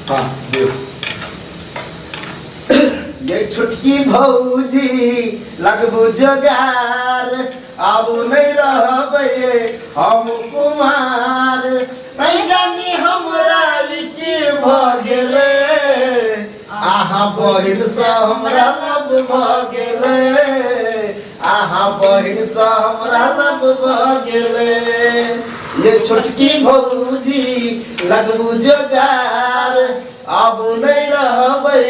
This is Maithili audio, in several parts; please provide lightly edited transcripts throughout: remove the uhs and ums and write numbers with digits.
हाँ दियौ। ये छोटकी भौजी लगबू जोगार, आब नहीं रहबै हम कुमार। नहीं जानी हमरा ई की भऽ गेलै, अहाँ बहिनसँ हमरा लव भऽ गेलै, अहाँ बहिनसँ हमरा लव भऽ गेलै। ये छोटकी भौजी लगबू जोगार, आब नहीं रहबै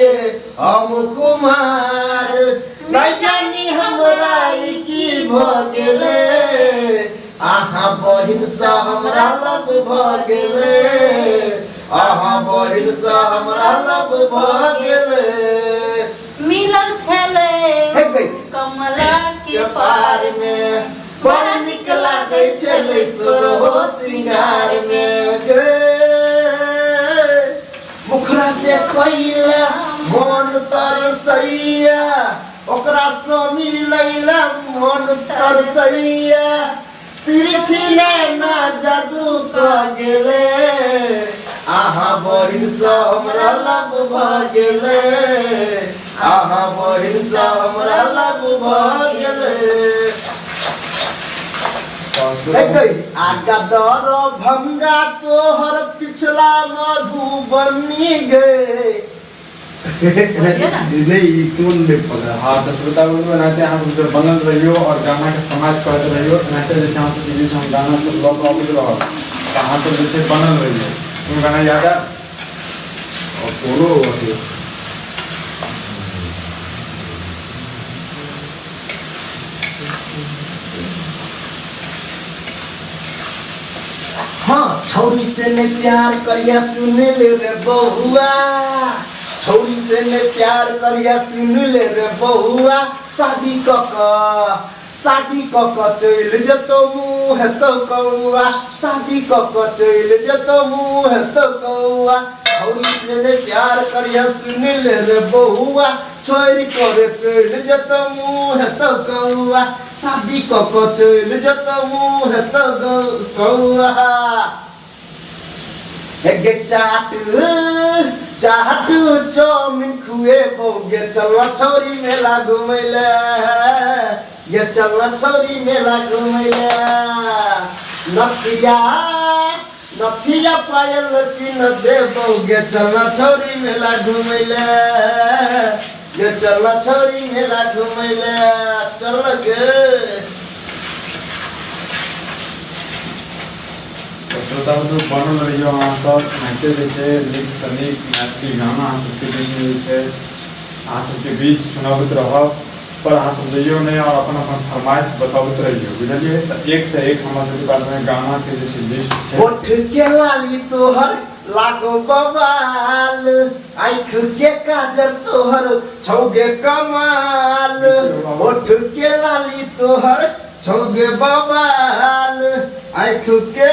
हम कुमार। नहीं जानी हमरा ई की भऽ गेलै, अहाँ बहिनसँ हमरा लव भऽ गेलै, अहाँ बहिनसँ हमरा लव भऽ गेलै। मिलल छलै हे गई। कमला के के पार पार में बड़ नीक लागै छलै सोरहो सिंगार में गे। मुखरा देखैला मन तरसैया, ओकरा सँ मिलैला मन तरसैया। तिरछी नैना जादू कऽ गेलै, अहाँ बहिनसँ हमरा लव भऽ गेलै, अहाँ बहिनसँ हमरा लव भऽ गेलै। आगा दर भंगा तोहर पिछला मधुबनी गे। नहीं, ई टोन नहीं पकड़ा। हाँ, तऽ श्रोता बंधु, एनाहिते अहाँ सब जे बनल रहियौ आओर गानाके फरमाइश करैत रहियौ। एनाहिते जे छै अहाँ सबके बीच हम गाना सब लऽ कऽ अबैत रहब, तऽ अहाँ सब जे छै बनल रहियौ। कोनो गाना याद आयल? और कोनो अथी हाँ, छौरी से ने प्यार करिया सुन ले रे बहुआ, छौरी से ने प्यार करिया सुन ले रे बहुआ। शादी क क, शादी क क चलि जतौ मुँह हेतौ कौआ, शादी क क चलि जतौ मुँह हेतौ कौआ। छौरी से ने प्यार करिया सुन ले रे बहुआ, छोड़ि करे चलि जतौ मुँह हेतौ कौआ, शादी कऽ कऽ चलि जतौ मुँह हेतौ कौआ। हे गे चाट चाट चाउमिन खुएबौ गे, चल छौरी मेला घुमै ले गे, चल छौरी मेला घुमै ले। नथिया नथिया पायल किन देबौ गे, चल छौरी मेला घुमै ले गे, चल छौरी मेला घुमै ले, चल गे। तऽ श्रोता बंधु, बनल रहियौ अहाँ सब। एनाहिते जे छै नीकसँ नीक मैथिली गाना अहाँ सबके बीचमे जे छै अहाँ सबके बीच सुनबैत रहब, पर अहाँ सब जइयौ नहि आओर अपन अपन फरमाइश बतबैत रहियौ, बुझलियै? तऽ एकसँ एक हमरा सबके पासमे गानाके जे छै लिस्ट छै। होठ के लाली तोहर लागो बवाल, आँख के काजर तोहर छौगे कमाल। होठ के लाली तोहर छौगे बवाल, आँख के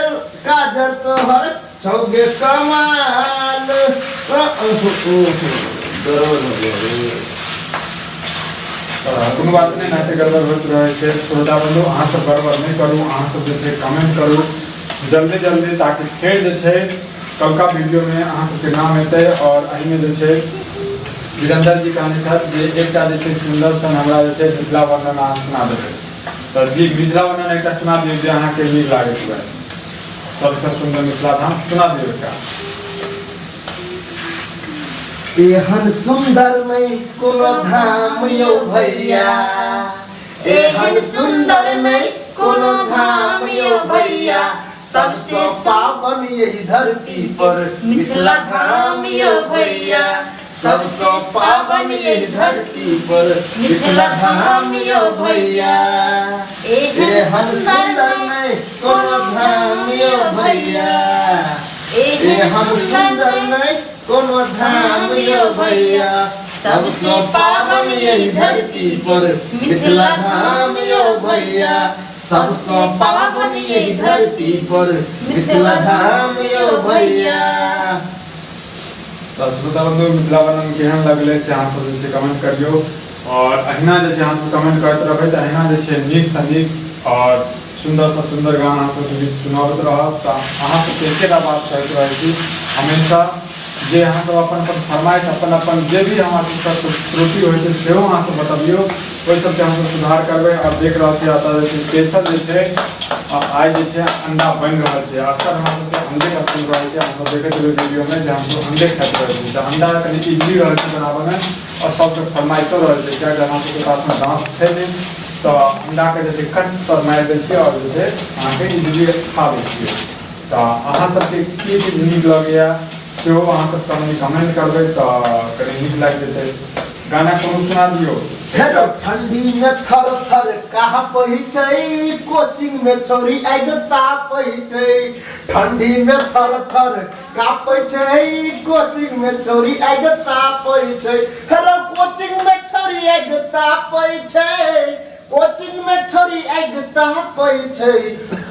काजर तोहर छौगे कमाल। तऽ कोनो बात नहि, नाते गड़बड़ होइत रहै छै। श्रोता बंधु, अहाँ सब गड़बड़ नहि करू, अहाँ सब जे छै कमेंट करू जल्दी जल्दी, ताकि फेर जे छै कलका वीडियोमे अहाँ सबके नाम एतै। आओर एहिमे जे छै वीरेंद्र जी कहने छथि जे एकटा जे छै सुन्दर सन हमरा जे छै मिथिला वर्णन अहाँ सुना देबै। तऽ जी, मिथिला वर्णन एकटा सुना दियौ जे अहाँके नीक लागैत हुए, सबसँ सुन्दर मिथिला धाम सुना दियौ एकटा। एहन सुन्दर नहि कोनो धाम यौ भैया, एहन सुन्दर नहि कोनो धाम यौ भैया, सबसे पावन यही धरती पर मिथिला धाम यौ भैया, सबसे पावन यही धरती पर मिथिला धाम यौ भैया। एहन सुन्दर नहि कोनो धाम यौ भैया, एहन सुन्दर नहि कोनो धाम यौ भैया, सबसे पावन यही धरती पर मिथिला धाम यौ भैया, सबसे पावन यही धरती पर मिथिला धाम यौ भैया। तऽ श्रोता बंधु, मिथिला वर्णन केहन लगलै से अहाँ सब जे छै कमेंट करियौ, आओर अहिना जे छै अहाँ सब कमेंट करैत रहबै तऽ अहिना जे छै नीकसँ नीक आओर सुन्दरसँ सुन्दर गाना अहाँ सबके बीच सुनाबैत रहब। तऽ अहाँ सबके एकेटा बात कहैत रहै छी, हमेशा जे अहाँ सब अपन अपन फरमाइश, अपन अपन जे भी हमरा सबके त्रुटि होइ छै सेहो अहाँ सब बतबियौ, ओहि सबके हमसब सुधार करबै। आओर देख रहल छियै एतऽ जे छै स्पेशल जे छै आइ जे छै अंडा बनि रहल छै। अक्सर हमरा सबके अंडे पसन्द रहै छै, हमसब देखैत रहै वीडियोमे जे हमसब अंडे खाइत रहै छी। तऽ अंडा कनि इजी रहै छै बनाबऽमे आओर सबके फरमाइशो रहै छै, किएकि हमरा सबके पासमे दाँत छै नहि, तऽ अंडाके जे छै कट सब मारि दै छियै आओर जे छै अहाँके इजीली खा लै छियै। तऽ अहाँ सबके की चीज नीक लगैए सेहो अहाँ सब कनि कमेंट करबै तऽ कनि नीक लागि जेतै। गाना कोनो सुना दियौ। हेलो ठंडी में थर थर काँपै छै, कोचिंग में छौरी आगि तापै छै। ठंडी में थर थर काँपै छै, कोचिंग में छौरी आगि तापै छै। हेलो कोचिंग में छौरी आगि तापै छै, कोचिंग में छौरी आगि तापै छै।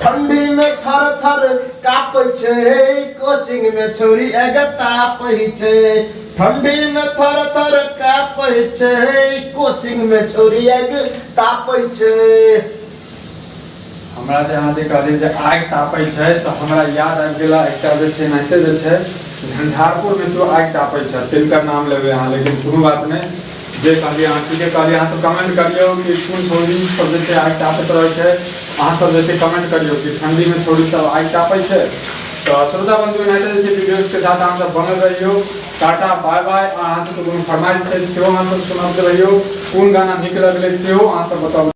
ठंडी में थर थर काँपै छै, कोचिंग में छौरी आगि तापै छै। ठंडी में थर थर काँपै छै, कोचिंग में छौरी आगि तापै छै। हमरा जे अहाँ जे कहलियै जे आगि तापै छै तऽ हमरा याद आबि गेल एकटा जे छै एनाहिते जे छै झंझारपुरमे केओ आगि तापै छै, तिनकर नाम लेबै अहाँ, लेकिन कोनो बात नहि, जे कहलियै अहाँ ठीके कहलियै। अहाँ सब कमेंट करियौ कि कोन छौरी सब जे छै आगि तापैत रहै छै। अहाँ सब जे छै कमेंट करियौ कि ठंडीमे छौरी सब आगि तापै छै। तऽ श्रोता बंधु एनाहिते जे छै वीडियो के साथ अहाँ सब बनल रहियौ। टाटा बाय बाय। अहाँ सबके कोनो फरमाइश छै सेहो अहाँ सब सुनाबैत रहियौ, कोन गाना नीक लगलै सेहो अहाँ सब बताउ।